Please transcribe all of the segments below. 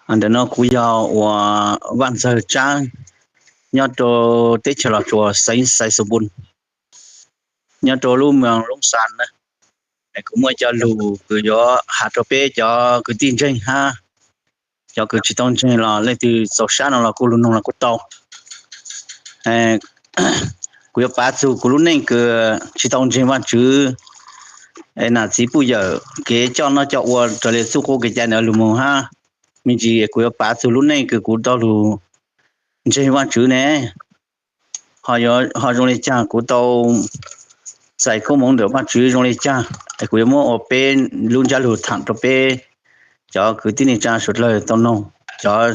Ntawm no kuv yog uas Vaj Ntxawg Tsab, nyob rau teb chaws Los Tsuas, xeev Xais Xus Npus, nyob rau lub moos Loob Xas na. Kuv muaj cov lus kws yuav has rau peb cov kwv tij ntseeg hab cov kws tsis tau ntseeg los leej twg txaus sab no los kuj lug noog los kuj tau. Kuv yuav pav txug kuv lub neej kws tsis tau ntseeg Vaajtswv, nam txiv puj yawm kev coj noj coj ua raws le txuj qub kev cai ntawd lug moog hab me ntsis. Kuv yuav pav txug lub neej kws kuv tau lug ntseeg Vaajtswv ne, ho zoo le caag, kuv tau txais koob moov ntawm Vaajtswv zoo le caag. Kuv yuav muab ua peb lub ntsab lug thaam rau peb cov kwv tij neej tsaa suav dlawg tau noog. Cov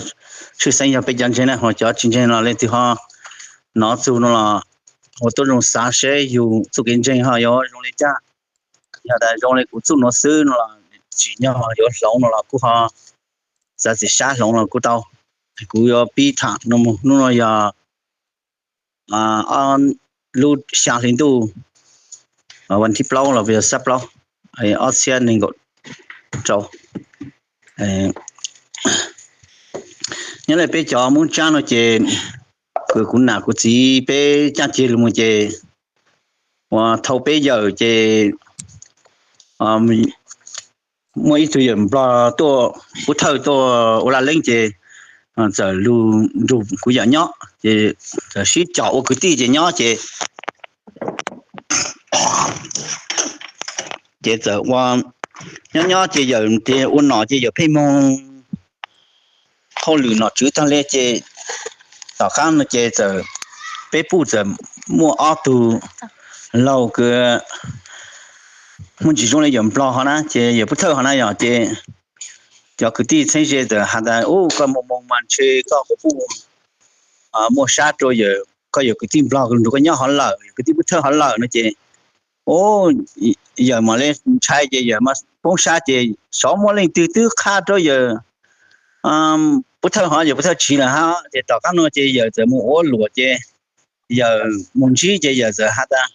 tshwj xeeb yog peb cov ntseeg na, ho cov tsis ntseeg los leej twg ho nov txug no los ua tuab zoo xaav seb yug txuj kev ntseeg ho yuav zoo le caag. Yog tas zoo le kuv txuj nuav xwb no los tsim nyog yuav hloov no los kuj ho xaav txim sab hloov los kuj tau. Kuv yuav pib thaam no mus. Hnub no yog lub xyaa hli ntuj, vas thib plaub los yog xab plaub, ob txhiab neeg nkaum rau. Nyob le peb cov Moob Tsab no ces kuv nam kuv txiv peb caaj ceg lug mus ces uas thau peb yawm ces muaj ib tug yawm Nplog tuaj, pub thawj tuaj ua laj leeb ces txawm lug nrug kuv yawm nyob ces txawm sib cog ua kwv tij ces nyob ces, ces txawm ua nyob nyob ces yawm ua nom ces yawm pheej moog hauj lwm nom tswv taag le ces tom qaab no ces txawm peb puj txawm muaj ob tug laug kws muaj ntsis zoo le yawm Nplog ho na ces yawm pub thawj ho na yog ces cov kwv tij txheeb ze txawm has tas, Ub, koj moog moog mas ntshe koj kuj puj muaj sab rua yawm, koj yawm kwv tij Nplog kws nrug koj nyob hov lawm, yawm kwv tij pub thawj hov lawm no ces, ub, yawm mam le ntshai ces yawm mas poob sab ces xyov muaj leej twg twb qha rua yawm pub thawj hov, yawm pub thawj tsiv lawm hab ces tom qaab no ces yawm txawm moog ua luam ces yawm moog ntsib ces yawm txawm has tas,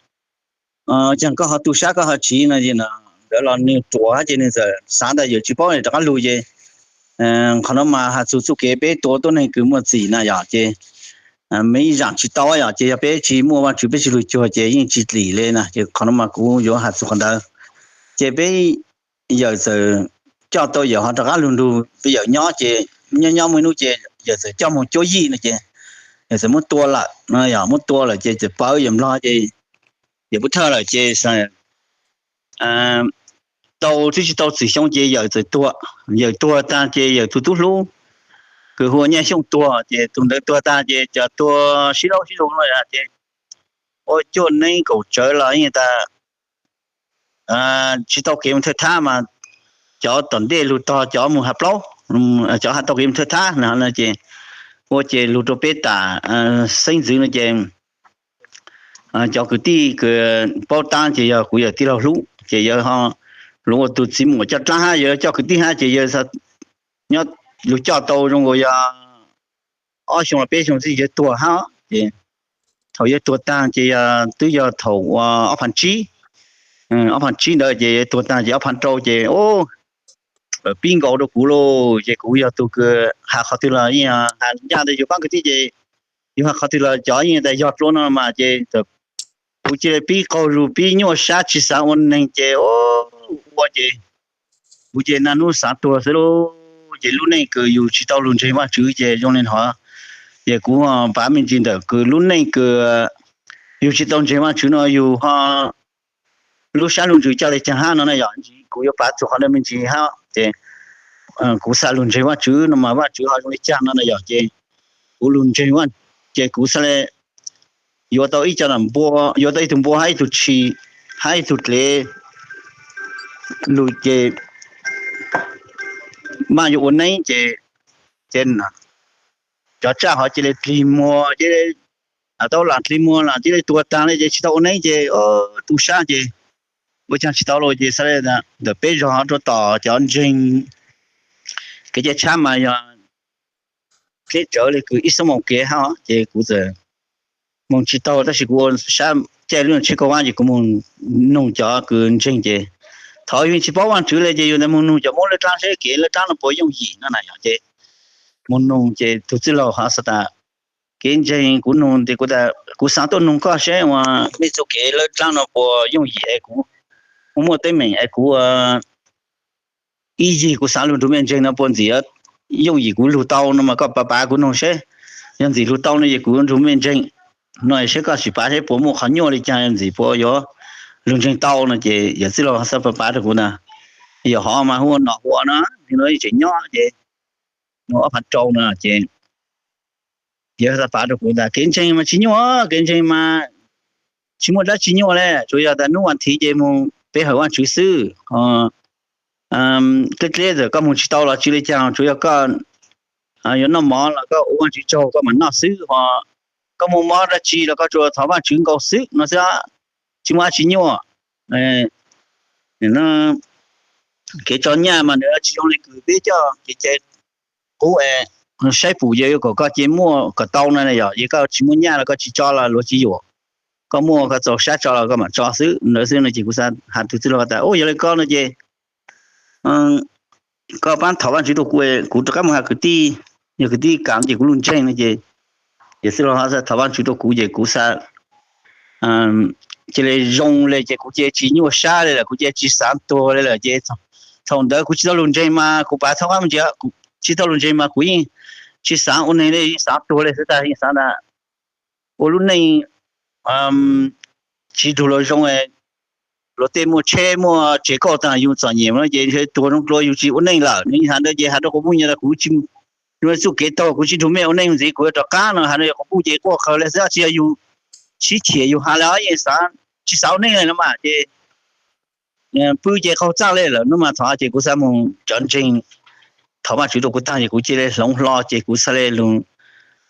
Caag koj ho tu sab koj ho tsiv no es nkawd los nwg ruam hab ces nwg txawm xaav tas yawm tsis paub rov qaab lug ces qhov no mas has txug txuj kev peb tua tuab neeg kws muaj txim na yog ces me ib zaam tsis tau yog ces yog peb tsis muaj Vaajtswv peb tsis lug cuag ces yeej tsis lim le na ces qhov no mas kuv yuav has txug qhov ntawd. Ces peb yawm txawm coj tau yawm ho rov qaab lug nrug peb yawm nyob ces nyob nyob muaj ib nub ces yawm txawm coj moog cuab yij no ces yawm txawm muab tua lawm no yog muab tua lawm ces txawm pawv yawm Nplog ces yawm pub thawj lawm ces tau twb tsis tau txwm xyoo ces yawm txawm tuag. Yawm tuag taag ces yawm tug tub hlub kws hu ua Nyaj Xyooj tuag ces tug ntawd tuag taag ces cov tuag sib laub sib zug no ces ua cuaj neeb kaum tsawv los tas tsis tau kev moog thawj thab mas cov tom ntej lug tog cov moog hav plaub, cov has tau kev moog thawj thab no ces ua ces lug rua peb tam xeeb ntxwv no ces cov kwv tij kws paub taab ces yog kuv yawm tij laug hlub ces yawg ho lug ua tug txiv muam coj dlaab hab yawg coj kwv tij hab ces yawg nyob lug coj tau zoo nkaus yog ob xyoo los peb xyoo xwb yawg tuag hab ces thaum yawg tuag taag ces yog twb yog thaum ua ob phav tsib, ob phav tsib ntawd ces yawg tuag taag ces ob phav rau ces pib nkaus rua kuv lauj ces kuv yog tug kws has qhov twg los yeej has ncaj ntawd yug paab kwv tij ces yug has qhov twg los cov yeej tas yog dlua no mas ces kuv cia li pib qaug zug pib nyuaj sab tsis xaav ua neeg ces ua ces kuv ces naj nub xaav tuag xwb lauj. Ces lub neej kws yug tsis tau lug ntseeg Vaajtswv ces zoo le no ces kuv pav me ntsis ntawm kws lub neej kws yug tsis tau ntseeg Vaajtswv no yug ho lub sab lub ntsws coj le caag hab no na yog ntsis kuv yuav pav txug qhov ntawd me ntsis hab ces kuv xaav lug ntseeg Vaajtswv no mas Vaajtswv ho zoo le caag no na yog ces kuv lug ntseeg ces kuv xaav le yuav tau ib co npua, yuav tau ib tug npua hab ib tug tshis hab ib tug dlev lug ces maj yuav ua neeb ces cov tsaj hov cia li dlig muag, tau lam dlig muag lam cia li tuag taag le ces tsis tau ua neeb ces tu sab ces ua caag tsis tau lawm ces xaav le ntawm peb zog rua tom cov ntseeg kev cai tshab mas yog dleb tsawv le kws ib xuab moos kev hab ces kuv txawm moog tsis taug tab sis kuv ua sab caij lub tsheb kauj vab ces kuv moog noog cov kws ntseeg ces thaum yug tsis paub Vaajtswv le ces yug ntawd moog noog cov Moob lawv dlaab seb kev lawv dlaab no puas yooj yim no na yog ces mus nug ces tus txwj laug ho xav tas, kev ntseeg kuv nug tias kuv xav tuaj nug koj seb uas nej txoj kev lawb dlaab no puas yooj yim es kuv muaj teeb meem es kuv ib yig kuv xav lug nrug mej ntseeg no puas ntxim yooj yim kuv lug tau no mas koj pav pav kuv nug seb. Yog ntxim lug tau no ces kuv nrug mej ntseeg no, seb koj sim pav seb puas muaj qhov nyuaj li cas, yog ntxim puas yuav lug ntseeg tau no ces yawm txwj laug ho xav pav pav rua kuv ntag. Yog hov mas hu ua Nom Hua no, nwg tseem nyob ces nub ob phav rau no ces yawg xav pav rua kuv tas kev ntseeg mas tsis nyuaj, kev ntseeg mas tsis muaj dlaab tsi nyuaj le, tsuas yog tas nub vas thiv ces mus pe hawm Vaajtswv xwb. Dleb dleb txawm koj mus tsis tau los tsis li cas, tsuas yog koj yuav noj mov los koj ua Vaajtswv tsaug koj mam noj xwb, ho koj muaj mob dab tsi los koj tsuas thov Vaajtswv nkaus xwb no xwb, tsis muaj dab tsi nyuaj. Kev tso nyaj mas nws tsis zoo li kws peb coj kev cai qub es saib pum yog yuav kom koj ces muaj kom tau no yog, yog koj tsis muaj nyaj los koj tsis tso los luag tsis yuam. Koj muaj koj txaus sab tso los koj mam tso xwb ntawd xwb no ces kuv xav has tug txwj laug tas, u, yog li koj no ces koj paab thov Vaajtswv rua kuv, kuv rov qab mus has kwv tij, yog kwv tij kam ces kuv lug ntseeg no ces yawm txwj laug ho thov Vaajtswv rua kuv ces kuv xav cia li zoo le ces kuv cia tsis nyuaj sab le lawm, kuv cia tsis xaav tuag le lawm ces thaum ntawd kuv tsis tau lug ntseeg mas kuv pav txhob qab mus ntsia, tsis tau lug ntseeg mas kuv yeej tsis xaav ua neeg le, yeej xaav tuag le xwb tas, yeej xaav tas ua lub neej tsis nrug luag zoo, luag tej muaj tsheb muaj tsev kauj taag yus txom nyem no ces tuag zoo dlua yus tsis ua neej lawm. Nws has ntawd ces has rua quas puj nyob tas kuv txuj kev taug kuv tsis nrug mej ua neej ntxiv, kuv yuav rov qab no, has rua quas puj ces quaj qhawv le xwb, tsis yog yus sib chim yus has le, yeej tsis xaav ua neej le no mas ces pw ces qaug txaj le lawm no mas thov ces kuv xav mus cov ntseeg, thov Vaajtswv rua kuv taag ces kuv cia li hloov hlo ces kuv xaav le lug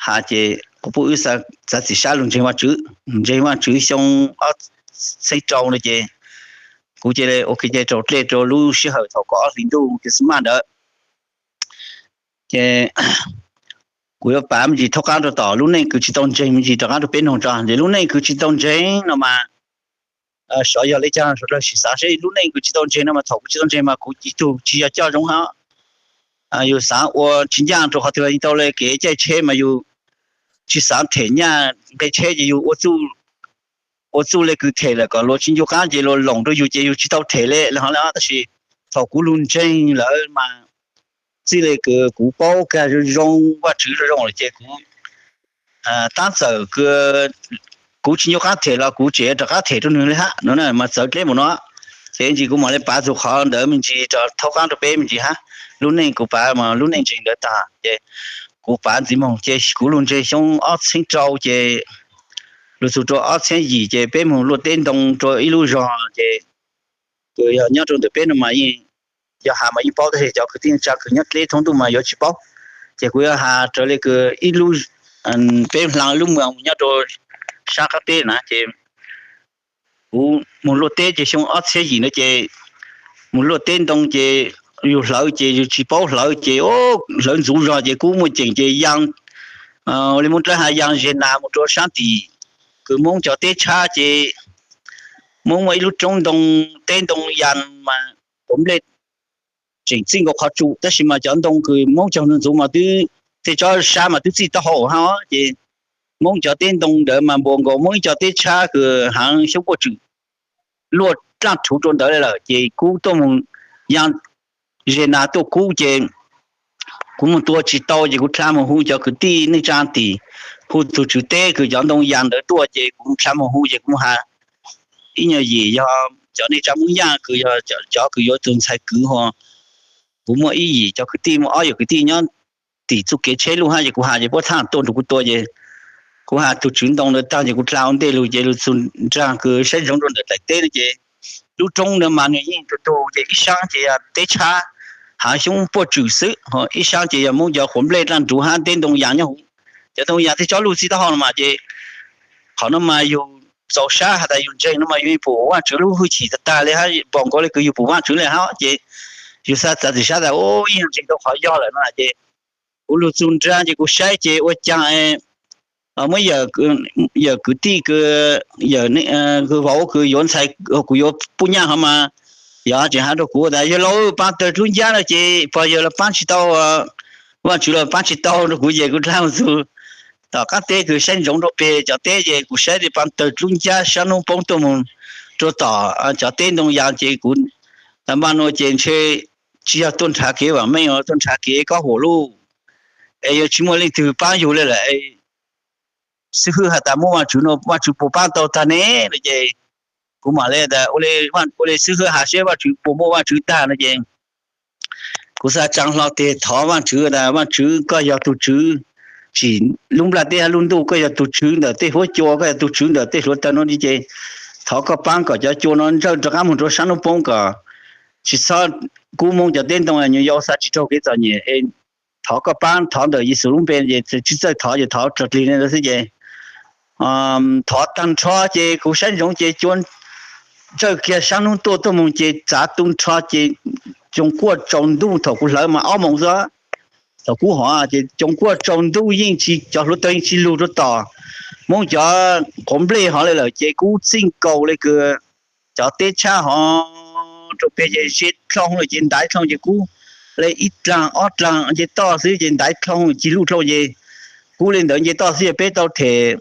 has ces quas puj wb txav txim sab lug ntseeg Vaajtswv, ntseeg Vaajtswv xyoo ob txheeb rau no ces kuv cia li ua kev cai raus dlej rua lub sij hawm thaum kaum ob hlis ntuj Christmas ntawd. Ces kuv yuav pav me ntsis thaub qaab rua tom lub neej kws tsis tau ntseeg me ntsis rov qaab rua peb noog tso. Ces lub neej kws tsis tau ntseeg no mas xyov yog le caag sawv dlawg sim xaav seb lub neej kws tsis tau ntseeg no mas thaum kuv tsis tau ntseeg mas kuv ib tug tsis yog coj zoo hab, yus xaav ua tsis ncaj rua qhov twg, tau le kev caij tsheb mas yus tsis xaav them nyaj nqe tsheb ces yus ua txuj le kws them lawm kom luag tsis ncu qaab ces luag loom rua yus ces yus tsis tau them le hov. Tab sis thaum kuv lug ntseeg lawm mas txij le kws kuv paub kag zoo zoo Vaajtswv zoo zoo lawm ces kuv tab txawm kuv tsis ncu qaab them los kuv tseem rov qaab them rua nwg le hab no mas txawv dleb npaum no. Ces ib ntsis kuv mam le pav txug qhov ntawd me ntsis rov thaub qaab rua peb me ntsis hab. Lub neej kuv pav mas lub neej ntseeg ntawd taag ces kuv pav ntxiv moog ces kuv lug ntseeg xyoo ob txheeb rau ces lug txug rua ob txheeb yim ces peb moog luaj teb ntoo rua ib lub zog ces kws yog nyob rua ntawm peb no mas yeej yog has mas yeej paub tab sis cov kwv tij neej tsaa kws nyob dleb thoob ntuj mas yuav tsis paub. Ces kuv yuav has raws le kws ib lub, peb hlaa lub moos nyob rua sab qaab teb na ces kuv moog luaj teb ces xyoo ob txheeb yim na ces moog luaj teb ntoo ces yus hlawv ces yus tsis paub hlawv ces hlawv ntxuv zog ces kub muaj ceem ces yaa, ua le Moob Dlawb has yaa zes nas moog rua saab tim kws Moob cov teb tshab ces Moob muaj ib lub roob ntoo, teb ntoo yaa mas quav nplej tseem txij nkaus qhov tsum tab sis mas cov ntoo kws Moob cog ntxuv mas twb tej tsob sab mas twb txij taub hau hab ces Moob cov teb ntoo ntawd mas npuas nkaus Moob ib co teb tshab kws haav xyoob puaj tswm luaj dlaaj rhuv rua ntawd le lawm ces kub tuaj moog yaa zes nas tuaj kub ces kuv moog tua tsis tau ces kuv dlha moog hu cov kwv tij neej tsaa tim, hu tug tswv teb kws cov ntoo yaa ntawd tuaj ces kuv dlha moog hu ces kuv has ib nyuag yim yog cov neej tsaa Moob Yaaj kws yog cov kws yuav tug ntxhais kwv ho kuv muaj ib yim cov kwv tij, muaj ob yam kwv tij nyob tim txuj kev tsheb luj hab ces kuv has ces puab thaaj tuaj nrug kuv tua ces kuv has tug tswv ntoo ntawd taag ces kuv dlha ua ntej lug ces lug txug nraag kws saib ntsoov rua ntawm daim teb no ces lub roob ntawd mas nwg yeej tug tug ces ib saab ces yog teb tshab haav xyoob puaj tswm xwb, ib saab ces yog Moob cov quav nplej dlaaj rhuv hab teb ntoo yaa nyob huv. Cov ntoo yaa tej tsob luj txij taub hau no mas ces qhov no mas yug txaus sab has tas yug ntseeg no mas yug pum Vaajtswv lub hwj chim tag tag le hab, npaum nkaus le kws yug pum Vaajtswv le hab ces yug xaav txav txim sab tas ib yam ntseeg tau qhov yog lawm no ces kuv lug txug nraag ces kuv saib ces ua caag muaj yam kwv tij kws, yam kws vauv kws yuav ntxhais, kuv yuav puj nyaj hov mas yog tseem has rua kuv tas yawg laus paab tawg dlub ncab no ces pog yawg los paab tsis tau Vaajtswv los paab tsi tau rua kuv ces kuv dlaag mus txug tom qaab teb kws saib ntsoov rua peg cov teb ces kuv saib tej paab tawg dlub ncab saab nub poob tuaj moog rua tom cov teb ntoo yas ces kuv tas npaaj nuav ces ntshe tsi yog tuaj nrhav kev vaam meej, tuaj nrhav kev kob huam luj, es yuav tsi muaj leej twg paab yug le lawm. Xib hwb has tas muaj Vaajtswv no, Vaajtswv puas paab tau taag ne no ces kuv mam le tas ua le xib hwb has seb Vaajtswv puas muaj Vaajtswv taag no ces kuv xaav tsaa hlo teg thov Vaajtswv tas Vaajtswv koj yog tug tswv tsim lub nplaj teb hab lub ntuj, koj yog tug tswv ntawm tej huab cua, koj yog tug tswv ntawm tej hluav taws no ces thov koj paab kom cov cua no ntsawj rov qaab moog rua saab nub poob kom tsi xob kub moob cov teb ntoo nyuas yau xaav tsi raug kev txom nyem. Thov koj paab, thov ntawm Yexus lub npe ces tsi txawj thov ces thov raws dlig le ntawd xwb ces thov taag nrho ces kuv saib ntsoov ces cua ntsawj kiag saab nub tuaj tuaj moog ces txav tu nrho ces coo kuaj tsaus ntuj thaum kuv hlawv mas ob moos xwb. Thaum kuv hov ces coo kuaj tsaus ntuj yeej tsi, cov hluav taws yeej tsi lug rua tom, moob cov quav nplej hov le lawm ces kuv txij nkaus le kws cov teb tshab hov rua peg ces ze dlhau lawm ces ntaiv dlhau ces kuv le ib dlaag ob dlaag nce toj xwb ces ntaiv dlhau cig luj dlhau ces kuv le ntawd nce toj xwb ces peb tau them.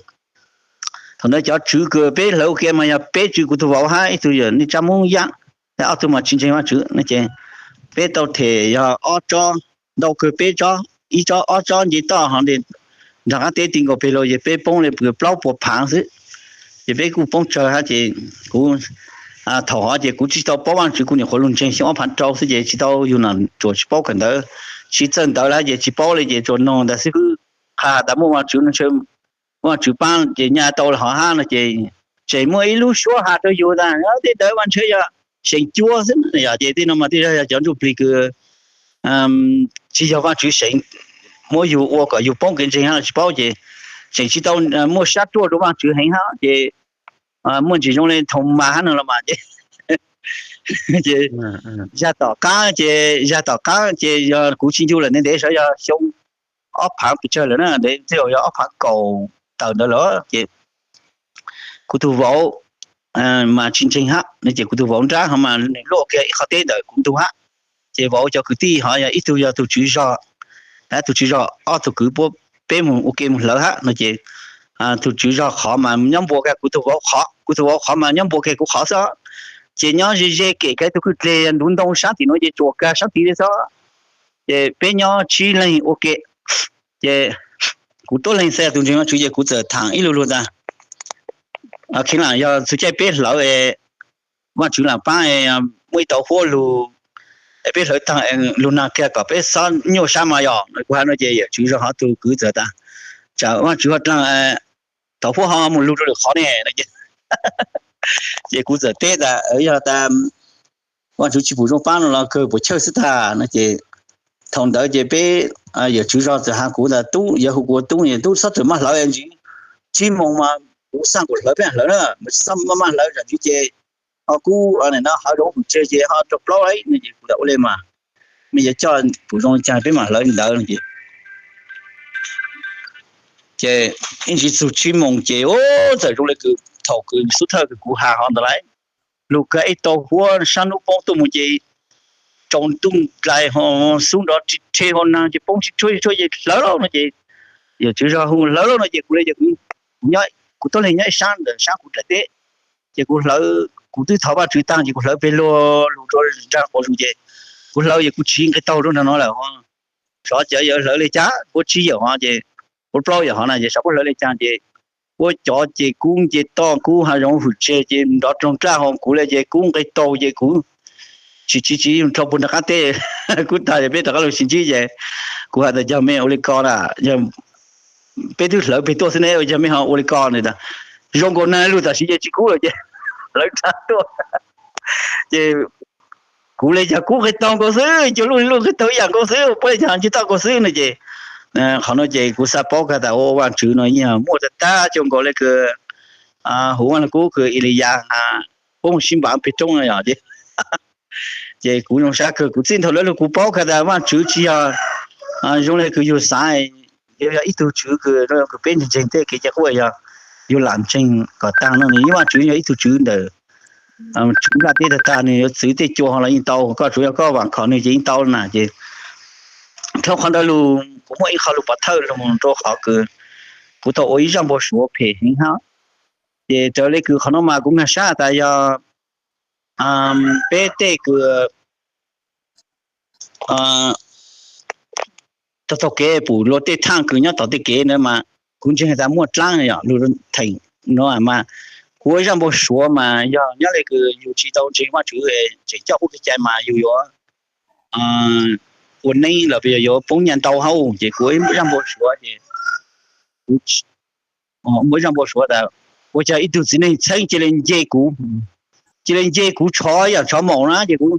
Thaum ntawd cov tswv kws peb hlawv ua ke mas yog peb tswv, kuv tug vauv hab ib tug yawm neej tsa Moob Yaab, ob tug mas tsi ntseeg Vaajtswv no ces peb tau them yog ob tsob, ntau kawg peb tsob, ib tsob ob tsob nce toj hov nraag qaab teb ti nkaus peg lug ces peb poob le plaub puas phaav xwb. Ces peb kuj poob tsawg hab ces kuv thaum hov ces kuv tsi tau paub Vaajtswv, kuv nyuam qhuav lug ntseeg xyoo ob phaav rau xwb ces tsi tau yug nam tsuam tsi paub kawm ntawv, tsi txawj ntawv le hab ces tsi paub le ces tsuas noog ntawd xib hwb qha has tas muaj Vaajtswv no, muaj Vaajtswv paab ces nyaj tau le hov hab no ces tseem muaj ib lub suab has rua yug tas tej ntawd mas ntshe yog seem cua xwb yog ces tej no mas tej zag yog cov ntsuj plig kws tsi yog Vaajtswv seem muab yug ua kom yug poob kev ntseeg hab los tsi paub ces tseem tsi tau muaj sab ruaj rua Vaajtswv heev hab ces muaj ntsis zoo le Thomas hab no los mas ces ces yog tom qaab ces, yog tom qaab ces yog kuv tsi ncu lawm ntev ntev sav yog xyoo ob phaav pes tsawg lawm na, ntev ntev yog ob phaav kaum tawm ntawd lawm ces kuv tug vauv mas tsi ntseeg hab no ces kuv tug vauv nrab hov mas nwg luaj kiag ib qhov teb ntawm kuv ntug hab. Ces vauv cov kwv tij hov yog ib tug yog tug tswv zog, tug tswv zog ob tug kwv puab peb mus ua ke mus hlawv hab no ces tug tswv zog qhov mas nyob npua kiag kuv tug vauv qhov, kuv tug vauv qhov mas nyob npua kiag kuv qhov xwb. Ces nyob ze ze kem kiag tug kwj dleg ntuv ntoo sab tim nuav ces tsuas kag sab tid li xwb. Ces peb nyob tsib leeg ua ke ces kuv tuab leeg xav yog tug ntseeg Vaajtswv ces kuv txawm thaam ib lu lug tas kheev lam yog txug caij peb hlawv Vaajtswv lam paab muaj ib tauv huab lug, peb hlawv taag lug nag kiag kom peb xob nyuaj sab mas yog kuv has no ces yawm tswv zog hov tug kwv txawm tas tsam Vaajtswv ho dlaag tauv huab ho mus lug rua lwm qhov ne no ces kuv txawm teb tas yog tas Vaajtswv tsi pum zoo paab no los kawg puas chawj xwb tag no ces thaum ntawd ces peb yawm tswv zog txawm has kuv tas tub, yawg hu kuv tub, tub xob txawm maj hlawv ntsis, tsib moos mas kuv xaaj kuas hlawv peb hlawv na, mas tsi xob maj maj hlawv zam ntsis ces ho kub no hawv zoov hum tseg ces ho raug plaub lawm no ces kuv tas ua le mas mej yuav coj pum zoo caag peb mam hlawv li ntawd no ces ces ib ntsis txug tsib moos ces txawm zoo le kws thaum kws xub thawj kws kuv has hov ntawd lawm, lug kag ib tauv huab sab nub poob tuaj mus ces tsaus ntuj dlais ho xub nrov ri rhe ho naag ces poob tsib tshuab tsib tshuab ces hlawv lauj no ces yawm tswv zog hu hlawv lauj no ces kuv le, kuv nyob, kuv tuab leeg nyob ib sab ntawm sab kuv dlaim teb ces kuv hlawv, kuv twb thov Vaajtswv taag ces kuv hlawv peg luag lug rua nraag quav zug ces kuv hlawv ces kuv tsiv nqe taug rua nraag no lawm. Sov cov yawg hlawv le caag, puab tsib yawm hov ces puab plaub yawm hov na ces sov puab hlawv le caag ces puab cov ces kub nce toj kub hav zoov hum tseg ces nrov rog dlaj ho kuv le ces kub nqe taug ces kuv tsis tsiv tsiv dlhau puag nraag qaab teb. Kub taag ces peb rov qaab lug sib ntsib ces kuv has tas yog mej ua le ko na, peb twb hlawv peg tuaj xwb ne, yog mej ho ua le ko na. Zoo nkaus nag lug tam sim ces tsis kub lawm ces hlawv dlaag tuaj ces kuv le caag kub nqe taug nkaus xwb, cua luj luj nqe taug ib yaam nkaus xwb, puab le caag nce toj nkaus xwb no ces qhov no ces kuv xav paub kag tas ua Vaajtswv no yeej muaj tag tag cua nkaus le kws huv Vaaj Lug Kub kws Eliyas puab mus sib npav peg roob no yog ces ces kuv zoo sab kawg kuv txij thaum lawv lug kuv paub kag tas Vaajtswv tsis yog zoo le kws yug xaav, yog ib tug tswv kws, kws peb ntseeg ntseeg tej kev cai qub yog yug lam ntseeg kom taag no nws yeej Vaajtswv yog ib tug tswv ntawm tswv nplaj teb tag tag nws yuav txwv tej cua ho los yeej tau, koj tsuav yog koj vaam khom nws ces yeej tau na ces Dhau qhov ntawd los kuv muaj ib qho lus pov thawj los rau qhov kws kuv tau ua ib zaj npau suav phem heev hab. Ces raws le kws qhov no mas kuv nkag sab tas yog peb tej kws taug kev pum luag tej thaaj kws nyob tom tej kev ntawd mas kuv ntseeg tas muaj dlaab yog lug theem no mas kuv ua zaj npau suav mas yog nyob le kws yug tsis tau ntseeg Vaajtswv tseem coj qub kev cai mas yug yuav ua neeb los yuav poob nyaj ntau hab. Ces kuv ua zaj npau suav ces kuv ua zaj npau suav tas ua caag ib tug txiv neej txheeb cia li nce kuv, cia li nce kuv tshov yam tshov maum na ces kuv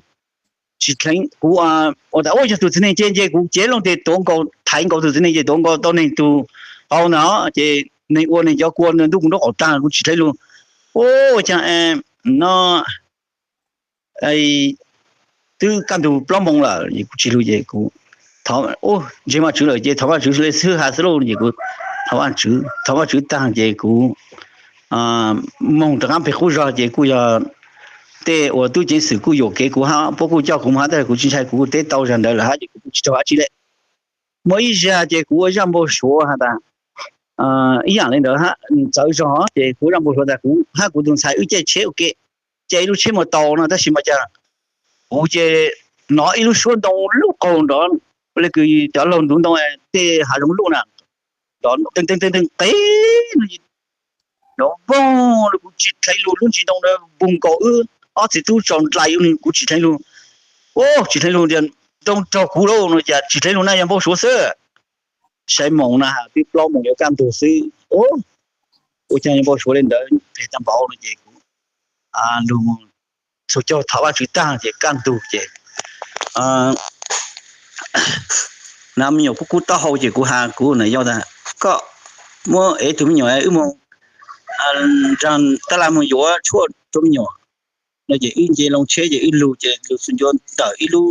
tsis dheev, kuv ua tas ua yog tug txiv neej nce nce kuv ces looj tes tuav nkaus thaiv nkaus tug txiv neej ces tuav nkaus tau neeg tug qau ntawd ces neeg ua neeg cov kua ntuj kuv nraub qaum taag kuv tsis dheev lug. Ua caag no twb kaj ntug plaub moos lawm kuv tsis lug ces kuv ntseeg Vaajtswv lawm ces thov Vaajtswv le xwb has xwb lauj ces kuv thov Vaajtswv taag ces kuv moog rov qaab peg qub zog ces kuj yog tej uas tub ceev xwm kuj yuam kev kuv hab puab kuj coj kuv moog hab tab sis kuv tsis ntshai kuv teb tau zag ntawd lawm hab ces kuv kuj tsis raug dab tsi le. Muaj ib zag ces kuv ua zaj npau suav has tas ib yaam le ntawd hab txawv zog ces kuv ua zaj npau suav tas kuv hab kuv tug ntxhais wb caij tsheb ua ke, caij ib lub tsheb mus tau no tab sis mas cas kuv ces nov ib lub suab ntoo lub qaug nrov le kws cov laug ntuv ntoo tej hav zoov luj na, nrov teeg teeg teeg qev no, nrov voog no kuv tsis dheev lug lub ntsis ntoo ntawd npog nkaus wb ob txiv tub tsaus nrhais kuv tsis dheev lug, tsis dheev lug tias ntoo raug kuv lauj no cas tsis dheev lug na yog npau suav xwb. Saib moos na has twb plaub moos yuav kaj ntug xwb, ua caag yuav npau suav le ntawd phem tag npaum no ces kuv lug txhua caug thov Vaajtswv taag ces kaj ntug ces na me nyuam kuj kub taub hau ces kuv has kuv nam yau tas koj muab ev tug me nyuam wb mus nraag taj laj mus yuav tshuaj rau me nyuam no ces wb nce loo tsheb ces wb lug ces lug txug ncua ntawm ib lub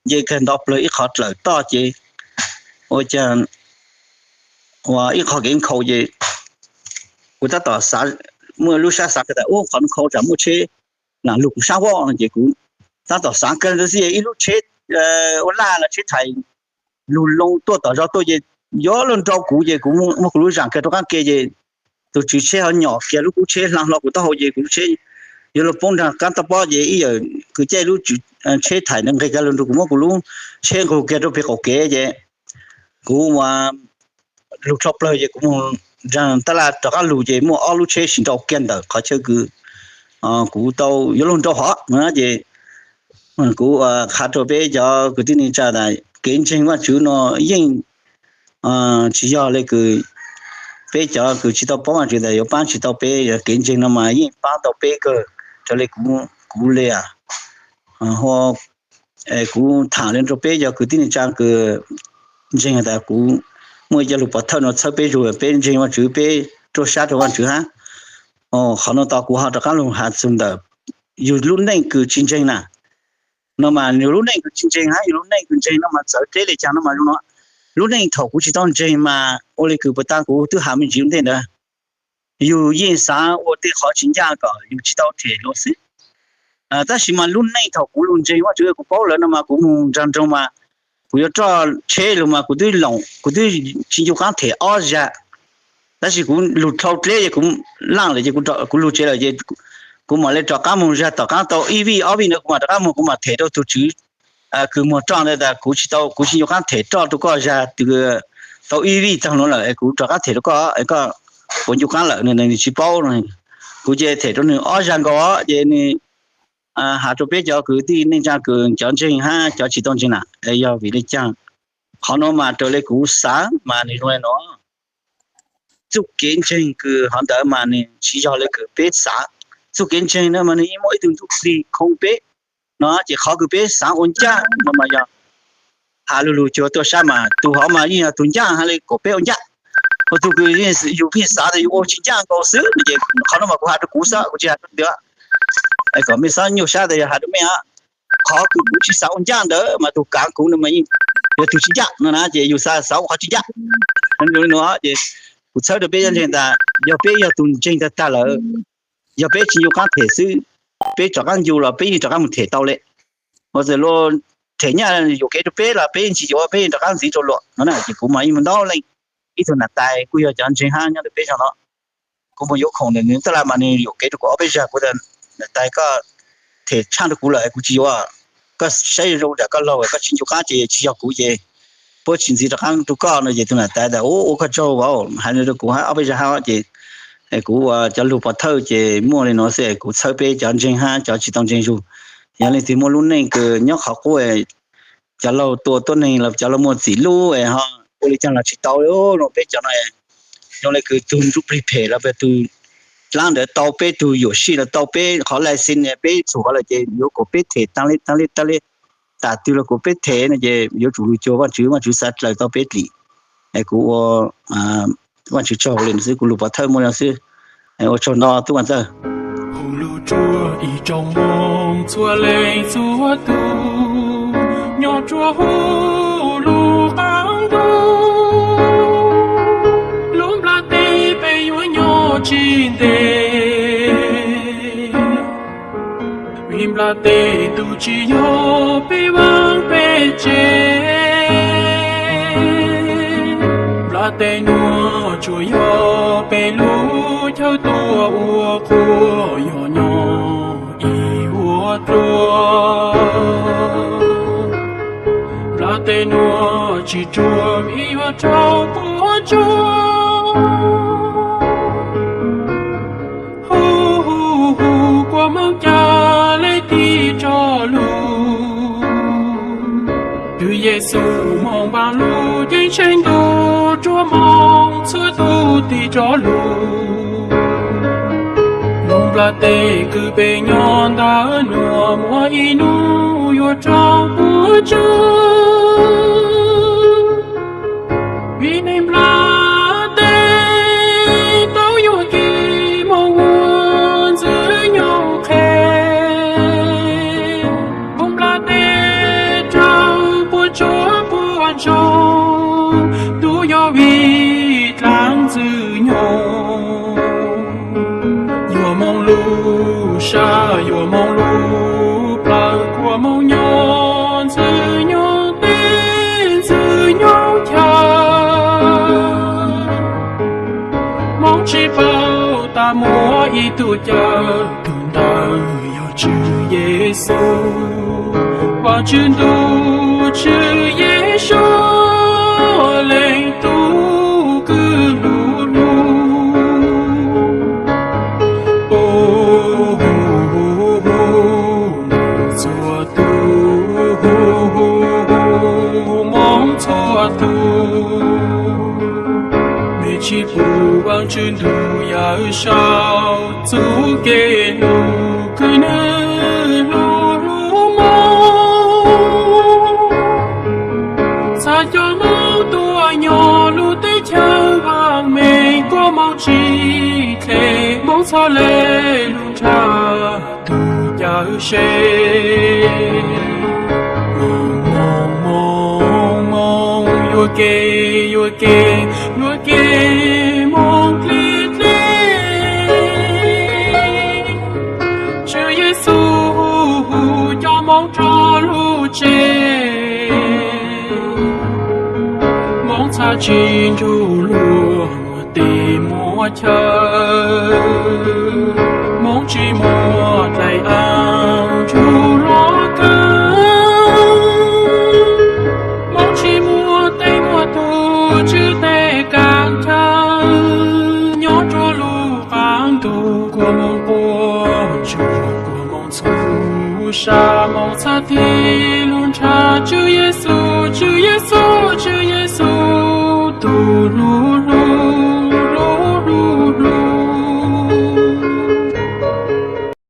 nce kag nto plawg ib qhov dlawm toj ces ua caag ua ib qho kev nkhaus ces kuv tab tom xav, muaj lub sab xav kag tas ub qhov no nkhaus tsam muaj tsheb lam lug kuv sab huab no ces kuv tab tom xav kag ntawd xwb ib lub tsheb ua laj los tsheb thais lug loo tuaj tom zog tuaj ces yuav luag nrau kuv ces kuv muab kuv lub zam kag rau qaab ke ces tus tswv tsheb ho nyom kiag lub kub tsheb hla hlo kuv taub hau ces kuv lub tsheb yuav luag poob nraag qaab toj pob ces ib yawm kws caij lub tsheb thais ntawd nqeg kag lug nrug kuv muab kuv lub tsheb nqug kiag rau peg qaum kev ces kuv ua lug dlhau plawg ces kuv mus nraag taj laj rov qaab lug ces muaj ob lub tsheb sis nrau kiag ntawm qhov chaw kws kuv tau yuav luag nrau hov no ces kuv qha rau peb cov kwv tij neej tsa tas kev ntseeg Vaajtswv no yeej tsis yog le kws peb cov kws tsis tau paub Vaajtswv tas yuav paab tsis tau peb, kev ntseeg no mas yeej paab tau peb kawg raws le kuv le. Kuv tham le rau peb cov kwv tij neej tsa kws ntseeg tas kuv muaj ib co lug pov thawj no txhawb peb zug peb ntseeg Vaajtswv peb ruaj sab rau Vaajtswv hab. Qhov no tod kuv ho rov qaab lug has txug ntawm yug lub neej kws tsis ntseeg na no mas yug lub neej kws tsis ntseeg hab yug lub neej kws ntseeg no mas txawv dleb le caag no mas zoo no. Lub neej thaum kuv tsis tau ntseeg mas ua le kws puas tas kuv twb has me ntsis ua ntej ntawd, yug yeej xav ua tej qhov tsis ncaj kom yug tsis tau them luag xwb. Tab sis mas lub neej thaum kuv lug ntseeg Vaajtswv kuv paub lawm no mas kuv mus nraag nroog mas kuv yuav roj tsheb lug mas kuv twb loom kuv twb tsis ncu qaab them ob zag. Tab sis kuv lug dlhau dleb ces kuv laaj lawm ces kuv lug tsev lawm ces kuv mam le rov qaab mus zag tom qaab tau ib vij ob vij ntawd kuv mam rov qaab mus kuv mam them rau tug tswv kws muag roj ntawd tas kuv tsis tau kuv tsis ncu qaab them roj rau koj zag tau ib vij taag lawm es kuv rov qaab them rau koj, koj puas ncu qaab lawm nws tsis paub no. Kuv ces them rau nws ob zag nkaus ces nws has rau peb cov kwv tij neej tsa kws cov ntseeg hab cov tsis tau ntseeg na yog vim le caag. Qhov no mas raws le kuv xav mas nws zoo le no, txuj kev ntseeg kws hov ntawd mas nws tsis yog le kws peb xav. Txuj kev ntseeg no mas nws yeej muaj ib tug ntuj plig khoo peb no ces qhov kws peb xav ua ncaj no mas yog has lug lug cuag tuaj sab mas tug hov mas yeej yog tug ncaj hab le kom peb ua ncaj. Ho tug kws yug pheej xav tas yug ua tsis ncaj nkaus xwb no ces qhov no mas kuv has rau kuv xwb kuv tsis has rau ntawd kom mej xob nyuaj sab tas yog has rau mej. Qhov kws kuv tsis xav ua ncaj ntawd mas tug kaav kuv no mas yog tug tsis ncaj no na ces yug xav xav ua qhov tsis ncaj. Ces kuv txhawb rau peb cov ntseeg tas yog peb yog tug ntseeg tag tag lawm, yog peb tsis ncu qaab them xwb, peb rov qaab ncu los peb yeej rov qaab mus them tau le. Ua txawm luag them nyaj yuam kev rau peb los peb yeej tsis yuav, peb yeej rov qab ntxiv rau luag no na. Ces kuv mas yeej mus ntau leej, ib tug niam tais kuj yog cov ntseeg hab nyob rau peb zog no, kuv mus yuav khoom ntawm nws taj laj mas nws yuam kev rau kuv ob peb zag. Kuv tias, niam tais, koj them tshaj rau kuv lawm kuv tsis yuav, koj saib zoo zoo tsam koj laug koj tsis ncu qab ces tsis yog kuv ces puab tsis ntxiv rov qab rau koj no. Ces tus niam tais tias, ua koj tsaug vauv, hais li rau kuv hab ob peb zag hab ces kuv ua cov lug pov thawj ces muaj li no xwb, kuv txhawb peb cov ntseeg hab cov tsis tau ntseeg zug. Yog leej twg muaj lub neej kws nyob qhov qub, cov laug tua tuab neeg los cov laug muaj txim lub es ho ua li caag los tsis tau li no, peb cov no zoo le kws tug ntsuj plig phem los peb tug dlaab ntawd tau peb tug yuam sij los tau peb qhov license, peb txhum qhov lawm ces yuav kom peb them taag le taag le taag le, tam twg los kom peb them no ces yuav tsum lug cuag Vaajtswv, Vaajtswv xaav dlaws tau peb dlim. Es kuv ua Vaajtswv tsaug li no xwb, kuv lug pov thawj muaj li no xwb. Ua tsaug ntau tub Vaaj Txawj. Hu lug rua ib tsoom Moob txhua leej txhua tug nyob rua huv lub qaab ntuj, lub nplaj teb peb yuav nyob tsis ntev, vim nplaj teb tug tsis yog peb vaaj peb tsev. Nplaj teb nuav tsuas yog peb lub chaw tuaj ua qhua, yog nyob ib vuag dlua. Nplaj teb nuav tsis ruam vim yuav raug puab tsuab. Hu hu hu, kua Moob ca le tig rov lug. Tug Yexus moog vaam lug ceeb tsheej ntuj rua Moob txhua tug tig rov lug. Lub nplaj teb kws peb nyob ntawm nuav muaj ib nub yuav raug puab tsuab. Vim neeg nplaj teb tau yuam kev moog ua ntxwg nyoog qhe. Lub nplaj teb raug puab tsuab puab ntsoog, tub yog vim dlaab ntxwg nyoog. Yuav moog lub sab yuav moog lub plawg, kua Moob nyob ntxwg nyoog teb ntxwg nyoog chaw. Moob tsis paub tas muaj ib tug cawm, tug ntawd yog Tswv Yexus. Vaajtswv ntuj, Tswv Yexus, leej tub kws lug lug. Hu hu hu, txhua tug, hu hu hu, Moob txhua tug. Mej tsis pum Vaajtswv ntuj yawm saub txuj kev lug kws nwg lug lug Moob. Txhad cov Moob tuaj nyob lub teb chaws vaaj meej, kua Moob tsis dle, Moob txhad le lug nrag tug cawm sev. Moog moog moog moog, yuam kev yuam kev yuam kev moog dle dle. Tswv Yexus hu cov Moob rov lug tsev. Moob txhad tsis nrug luag muaj teb muaj chaw. Moob tsis muaj dlaim ab nrug luag kawg. Moob tsis muaj tej muaj tug tswv teb kaam chaw. Nyob rua lub qaab ntuj kua Moob quas ntsuag, kua Moob txhua sab, Moob txhad tig lug nrag Tswv Yexus, Tswv Yexus, Tswv Yexus tug lug lug.